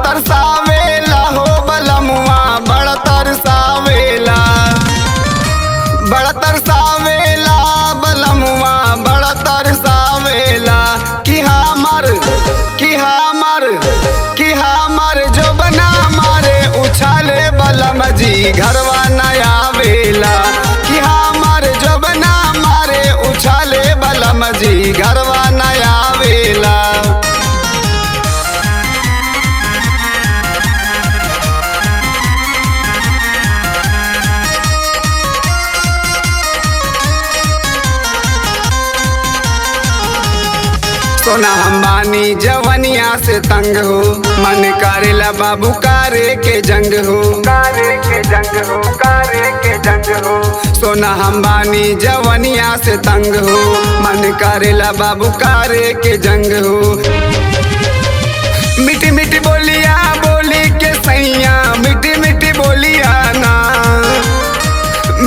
तरसावेला हो बलमुआ, बड़ा तरसावेला, बड़ा तरसावेला बलमुआ, बड़ा तरसावेला। कि हमर, कि हमर, कि हमर जो बना मारे उछाले बलम जी घरवा नया वेला। कि हमर जो बना मारे उछाले बलम जी घरवा नया वेला। सोना अंबानी जवनिया से तंग हो, मन करेला बाबू कारे के जंग हो, कारे के जंग हो, कारे के जंग हो। सोना अंबानी जवनिया से तंग हो, मन करेला बाबू कारे के जंग हो। मिठी मिठी बोलिया बोली के सैया, मिठी मिठी बोलिया ना,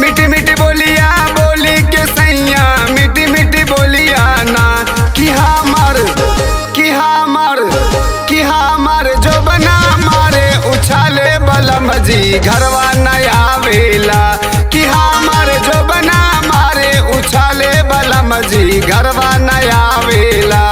मिठी मिठी बोलिया बोली के सैया, मिठी मिठी बोलिया ना। कि हमर, कि हमर, कि हमर जो बना मारे उछाले बलम जी घरवा नया वेला। कि हमर जो बना मारे उछाले बलम जी घरवा नया वेला।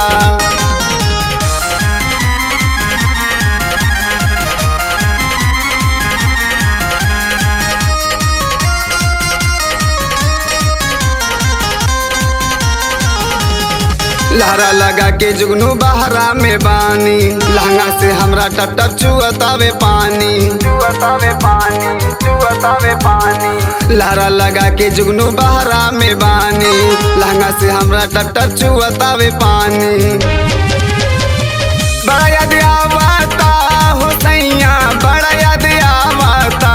लहरा लगा के जुगनू बहरा में बानी, लहंगा से हमरा टप टप चुअतावे पानी, चुअतावे पानी, चुअतावे पानी। लहरा लगा के जुगनू बहरा में बानी, लहंगा से हमरा टप टप चुअतावे पानी। बड़ा याद आवता हो सैया, बड़ा याद आवता,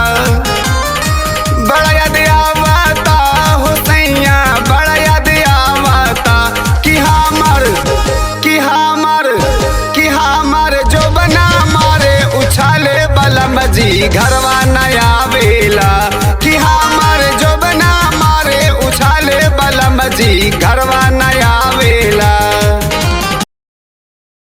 बड़ा याद आवता हो सैया, बड़ा याद आवता। कि हमर, कि हमर, कि हमर जो बना मारे उछाले बलम जी घरवा नया वेला। कि हमर जो बना मारे उछाले बलम जी घरवा